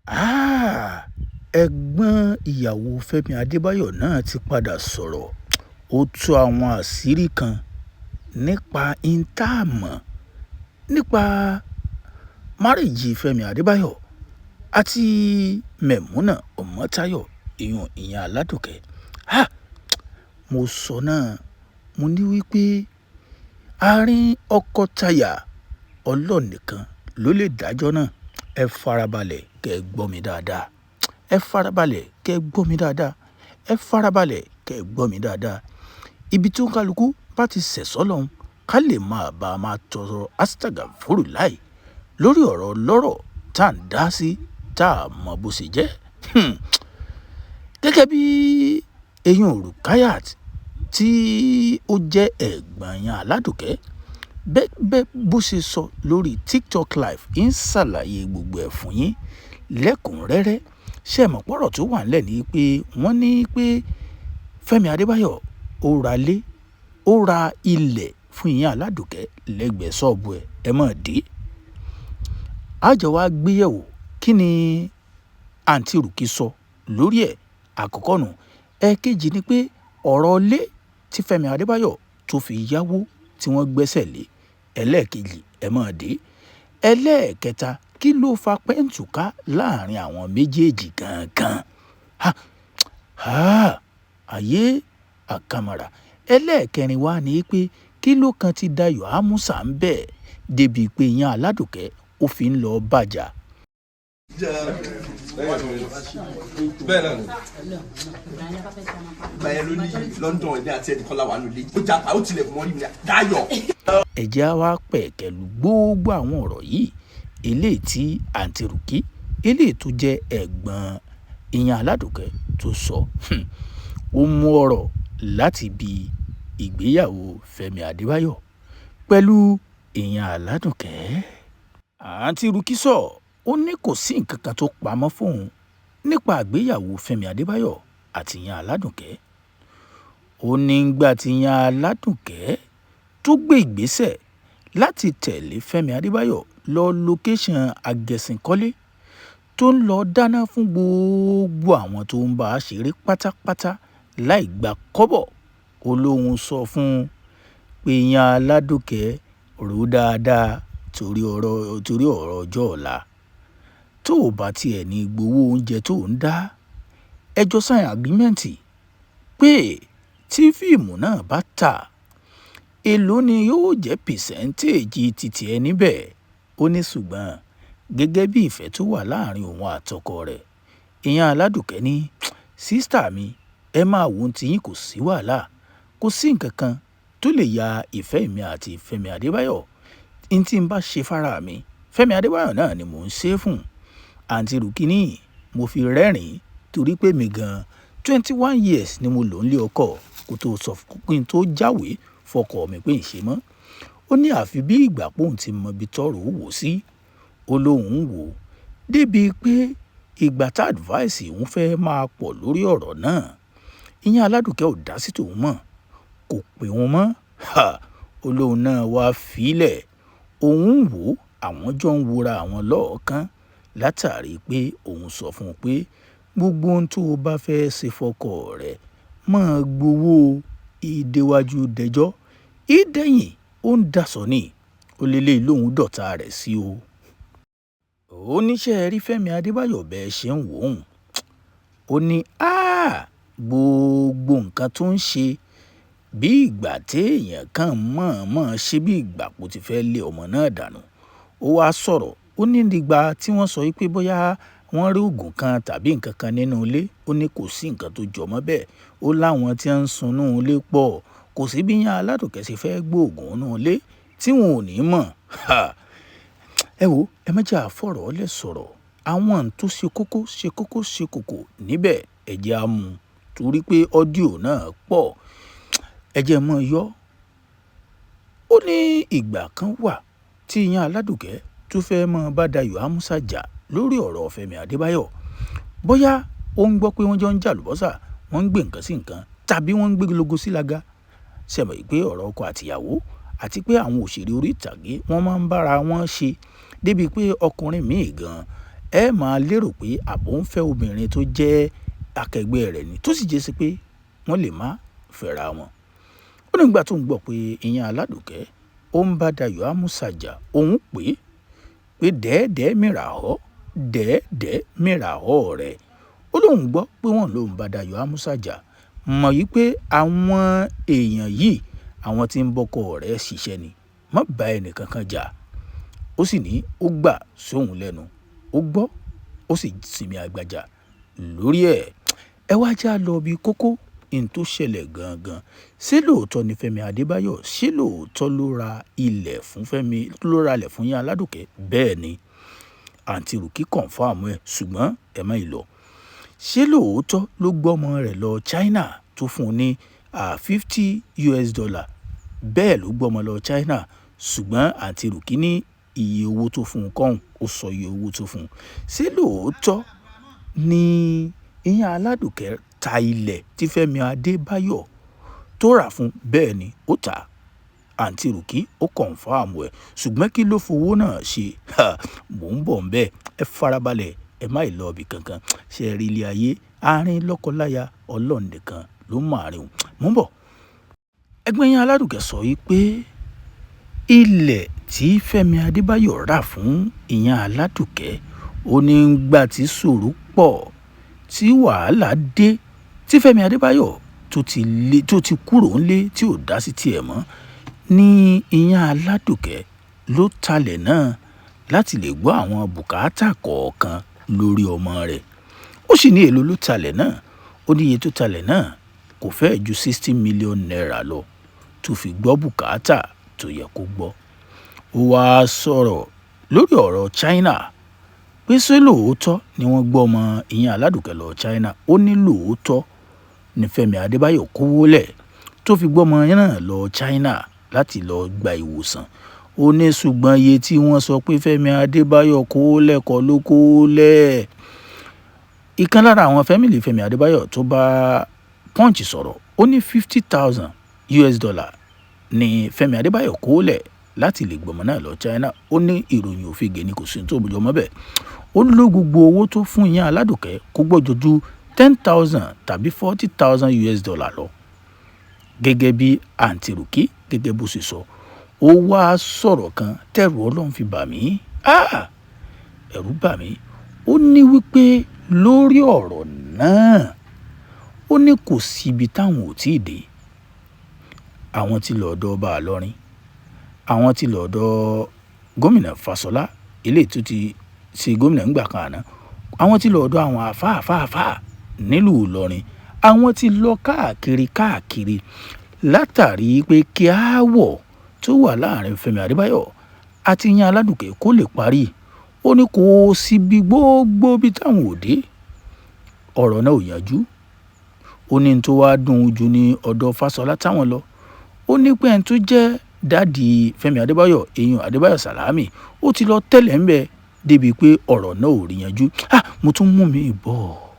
Háà! Ẹ̀gbọ́n ìyàwó Fẹ́mi Adébáyọ̀ náà ti padà sọ̀rọ̀, ó tú àwọn àṣírí kan nípa ohun tá a mọ̀ nípa márẹ́ẹ̀jì Fẹ́mi Adébáyọ̀ àti Mémúnà Ọmọ́táyọ, ìyún ìyá Aládùkẹ́. Háà! Mo sọ náà, mo ní wípé àárín ọkọ-taya Ọlọ́run nìkan ló lè dájọ́ náà. Ẹ farabalẹ̀ kẹ́ ẹ gbọ́ mi dáadáa. Ẹ farabalẹ̀ kẹ́ ẹ gbọ́ mi dáadáa. Ẹ farabalẹ̀ kẹ́ ẹ gbọ́ mi dáadáa. Ibi tí òǹkàlùkù bá ti ṣẹ̀ sọ́lọ́hun, ká lè máa bá a máa tọrọ astaghfirullahi lórí ọ̀rọ̀ ọlọ́rọ̀ tá à ń dá sí tá a mọ bó ṣe jẹ́. Gẹ́gẹ́ bí eyín Rukayat tí ó jẹ́ ẹ̀gbọ́n ìyá Aládùkẹ́, bẹ́ẹ̀ bó ṣe sọ lórí TikTok live ń ṣàlàyé gbogbo ẹ̀ fún yín lẹ́kùnrẹ́rẹ́. Ṣé ẹ mọ̀ pọ̀rọ̀ tó wà nílẹ̀ ni pé wọ́n ní pé Fẹ́mi Adébáyọ̀ ó ra ilé, ó ra ilẹ̀ fún ìyá Aládùkẹ́ lẹ́gbẹ̀ẹ́ ṣọ́ọ̀bù ẹ̀. Ẹ mọ̀ dé. A jọ wá gbéyẹ̀wò kí ni àǹtí Rùkí sọ lórí ẹ̀ àkọ́kọ́ nù. Ẹ̀kejì ni pé ọ̀rọ̀ ilé tí Fẹ́mi Adébáyọ̀ tó fi yáwó tí wọ́n gbẹ́sẹ̀ lé. Ẹlẹ́ẹ̀kejì, ẹ mọ̀ dé. Ẹlẹ́ẹ̀kẹta, kí ló fa pẹ́ǹtùká láàrin àwọn méjèèjì gangan? Ha! Ha! Ayé àkàmàrà. Ẹlẹ́ẹ̀kẹrin wá ní pé kí ló kan ti Dayọ̀ Ámúsà ń bẹ̀ débi pé ìyá Aládùkẹ́ ó fi ń lọ bàjá. Bẹ́ẹ̀ náà ni. Ìgbà yẹn ló ní London, ẹ̀mí àti ẹnìkan láwà nílé. Ó japa, ó tilẹ̀kùn mọ́rí mi. Dayọ̀. Ẹ jẹ́ á wá pẹ̀kẹ́lu gbogbo àwọn ọ̀rọ̀ yìí, eléyìí tí àǹtí Rùkí, eléyìí tó jẹ́ ẹ̀gbọ́n ìyá Aládùkẹ́ tó sọ. Ó mú ọ̀rọ̀ láti ibi ìgbéyàwó Fẹ́mi Adébáyọ̀ pẹ̀lú ìyá Aládùkẹ́. Àǹtí Rùkí sọ, ó ní kò sí nǹkan kan tó pamọ́ fóun nípa ìgbéyàwó Fẹ́mi Adébáyọ̀ àti ìyá Aládùkẹ́. Ó ní ìgbà tí ìyá Aládùkẹ́ tó gbé ìgbésẹ̀ láti tẹ̀lé Fẹ́mi Adébáyọ̀ lọ lókẹ́ṣọ̀n Àgẹ̀sìnkọ́lé tó ń lọ dáná fún gbogbo àwọn tó ń bá a ṣeré pátápátá láì gba kọ́bọ̀. Ó lóun sọ fún un pé ìyá Aládùkẹ́ rò ó dáadáa torí ọ̀rọ̀ ọjọ́ ọ̀la. Tó ò bá tiẹ̀ ní gbowó oúnjẹ tó ń dá, ẹ jọ sign agreement pé tí fíìmù náà bá tà, èló ni yóò jẹ́ percentage títí ẹ níbẹ̀. Ó ní ṣùgbọ́n gẹ́gẹ́ bí ìfẹ́ tó wà láàrin òun àtọkọ rẹ̀, ìyá Aládùkẹ́ ní, "Sister mi, ẹ máa wo ohun tí yín, kò sí wàhálà, kò sí nǹkan kan tó lè ya ìfẹ́ mi àti Fẹ́mi Adébáyọ̀. N tí ń bá ṣe fara mi, Fẹ́mi Adébáyọ̀ náà ni mò ń ṣe fún." Àǹtí Rùkí ní, mo fi rẹ́rìn-ín torí pé mi gan 21 years ni mo lò nílé ọkọ kó tó sọ kí n tó jáwèé fọkọ mi pé ń ṣe mọ́. Ó ní àfi bí ìgbà póun ti mọ ibi tọ́rọ̀ ó wò sí. Ó lóun ń wò ó débi pé ìgbà tá advice òun fẹ́ máa pọ̀ lórí ọ̀rọ̀ náà, ìyá Aládùkẹ́ ò dá sí tòun mọ́, kò pè òun mọ́. Ha! Ó lóun náà wá fílẹ̀. Òun ń wò ó, àwọn jọ ń wora àwọn lọ́ọ̀ọ́kán látàrí pé òun sọ fún un pé gbogbo ohun tó o bá fẹ́ ṣe fọkọ rẹ máa gbowó ìdéwájú dẹjọ́, ìdẹ̀yìn ó ń dasọ ni. Ó lélẹ́yìí lòun dọ̀tá rẹ̀ sí o. Ó ní ṣé ẹ rí Fẹ́mi Adébáyọ̀ bẹ́ẹ̀ ṣe ń wò ó. Ó ní háà! Gbogbo nǹkan tó ń ṣe bí ìgbà téèyàn kan mọ̀ọ́mọ̀ ṣe bí ìgbà pó ti fẹ́ lé ọmọ náà dànù. Ó wá sọ̀rọ̀, ó ní nígbà tí wọ́n sọ wípé bóyá wọ́n rí òògùn kan tàbí nǹkan kan nínú ilé, ó ní kò sí nǹkan tó jọmọ́ bẹ́ẹ̀. Ó láwọn tí ń sunú ilé pọ̀. Kò sí bí ìyá Aládùkẹ́ ṣe fẹ́ gbóògùn nínú ilé tí wọn ò ní mọ̀. Ha! Ẹ wò, ẹ má jẹ́ á fọ̀rọ̀ lẹ̀ sọ̀rọ̀. Àwọn ohun tó ṣe kókó ṣe kókó ṣe kòkò níbẹ̀, ẹ jẹ́ á mú torí pé audio náà pọ̀. Ẹ jẹ́ mọ́ yọ. Ó ní ìgbà kan wà tí ìyá Aládùkẹ́ tó fẹ́ máa bá Dayọ̀ Ámúsà jà lórí ọ̀rọ̀ Fẹ́mi Adébáyọ̀. Bóyá ó ń gbọ́ pé wọ́n jọ ń jà lùbọ́sà, wọ́n ń gbé nǹkan sí nǹkan tàbí wọ́n ń gbé logo sí lága. Ṣé ẹ mọ̀ pé ọ̀rọ̀ ọkọ àti ìyàwó àti pé àwọn òṣèré orí ìtàgé wọ́n máa ń bá ara wọn ṣe débi pé ọkùnrin míì gan Ẹ máa lérò pé àbò ń fẹ́ obìnrin tó jẹ́ akẹgbẹ́ rẹ̀ ni, tó sì jẹ́ sí pé wọ́n lè má fẹ́ra wọn. Ó ní ìgbà tó ń gbọ́ pé ìyẹn Aládùkẹ́ ó ń bá Dayọ̀ Amusa jà, òun pè é pé dẹ́ẹ̀dẹ́ mìrà ọ́, dẹ́ẹ̀dẹ́ mìrà ọ́ rẹ̀. Ó lóun gbọ́ pé wọ́n lòun bá Dayọ̀ Amusa jà, mọ̀ wípé àwọn èèyàn yìí àwọn tí ń bọ́kọ rẹ̀ ṣiṣẹ́ ni, má bá ẹnì kankan jà. Ó sì ní ó gbà sóhun lẹ́nu, ó gbọ́, ó sì sinmi àgbàjà lórí ẹ̀. Ẹ wá já lọ bí kókó n tó ṣẹlẹ̀ gangan. Ṣé lóòótọ́ ni Fẹ́mi Adébáyọ̀? Ṣé lóòótọ́ ló ra ilẹ̀ fún Fẹ́mi, ló ra ilẹ̀ fún Ìyá Aládùkẹ́? Bẹ́ẹ̀ ni, àǹtí Rùkí confirm ẹ̀, ṣùgbọ́n ẹ má ì lọ. Ṣé lóòótọ́ ló gbọ́mọ rẹ̀ lọ China tó fún un ní $50? Bẹ́ẹ̀ ló gbọ́mọ lọ China, ṣùgbọ́n àǹtí Rùkí ní iye owó tó fún un kọ́hùn, ó sọ iye owó tó fún un. Ṣé lóòótọ́ ni Ìyá Aládùkẹ́ ta ilẹ̀ tí Fẹ́mi Adébáyọ̀ tó rà fún? Bẹ́ẹ̀ ni, ó tà á. Àǹtí Rùkí ó confirm ẹ̀, ṣùgbọ́n kí ló fowó náà ṣe? Mò ń bọ̀ ńbẹ̀. Ẹ farabalẹ̀, ẹ má ì lọ ibì kankan. Ṣé ẹ rí ilé ayé? Àárín lọ́kọ-láya, Ọlọ́run nìkan ló mọ àárín òun. Mò ń bọ̀. Ẹ̀gbọ́n Ìyá Aládùkẹ́ sọ wípé ilẹ̀ tí Fẹ́mi Adébáyọ̀ rà fún Ìyá Aládùkẹ́, ó ní ngbà tí sùúrù pọ̀, tí wàhálà dé, tí Fẹ́mi Adébáyọ̀ tó ti kúrò ńlé tí ò dá sí tiẹ̀ mọ́, ní Ìyá Aládùkẹ́ ló talẹ̀ náà láti lè gbọ́ àwọn bùkátà kọ̀ọ̀kan lórí ọmọ rẹ̀. Ó sì ní èló ló talẹ̀ náà. Ó ní iye tó talẹ̀ náà kò fẹ́ẹ̀ ju ₦60 million lọ tó fi gbọ́ bùkátà tó yẹ kó gbọ́. Ó wáá sọ̀rọ̀ lórí ọ̀rọ̀ China pé ṣé lóòótọ́ ni wọ́n gbọ́ ọmọ Ìyá Aládùkẹ́ lọ China? Ó ní lóòótọ́ ni Fẹ́mi Adébáyọ̀ kówó lẹ̀ tó fi gbọ́ ọmọ náà lọ China láti lọ gba ìwòsàn. Ó ní ṣùgbọ́n iye tí wọ́n sọ pé Fẹ́mi Adébáyọ̀ kówó lẹ̀ kọ́ ló kówó lẹ̀. Ìkan lára àwọn fẹ́mìlì Fẹ́mi Adébáyọ̀ tó bá Punch sọ̀rọ̀, ó ní $50,000 ni Fẹ́mi Adébáyọ̀ kówó lẹ̀ láti lè gbọ́mọ náà lọ China. Ó ní ìròyìn òfegè ni, kò sí tó jọ mọ́ bẹ́ẹ̀. Ó ló gbogbo owó tó fún Ìyá Aládùkẹ́ kó gbọ́dọ̀ ju 10,000 tàbí $40,000 lọ. Gẹ́gẹ́ bí àǹtí Rùkí gẹ́gẹ́ bó ṣe sọ, ó wá sọ̀rọ̀ kan tẹ̀rù Ọlọ́run fi bà mí. Ẹ̀rù bà mí. Ó ní wípé lórí ọ̀rọ̀ náà, ó ní kò sí ibi táwọn ò tíì dé. Àwọn tí lọ ọ̀dọ̀ ọba Ìlọrin, àwọn tí lọ ọ̀dọ̀ gómìnà Fáṣọlá, eléyìí tó ti ṣe gómìnà nígbà kan àná. Àwọn tí lọ ọ̀dọ̀ àwọn àfáà nílùú Ìlọrin. Àwọn tí lọ káàkiri káàkiri látàrí pé kí aáwọ̀ tó wà láàrin Fẹ́mi Adébáyọ̀ àti Ìyá Aládùkẹ́ kó lè parí. Ó ní kò sí bí gbogbo bí táwọn ò dé, ọ̀rọ̀ náà ò yanjú. Ó ní tó wá dùn jù ní ọ̀dọ̀ Fáṣọlá táwọn lọ. Ó ní pé ẹni tó jẹ́ dádì Fẹ́mi Adébáyọ̀, èèyàn Adébáyọ̀ Sàlámì, ó ti lọ tẹ́lẹ̀ ńbẹ débi pé ọ̀rọ̀ náà ò rí yanjú. Mo tún mú mi bọ̀.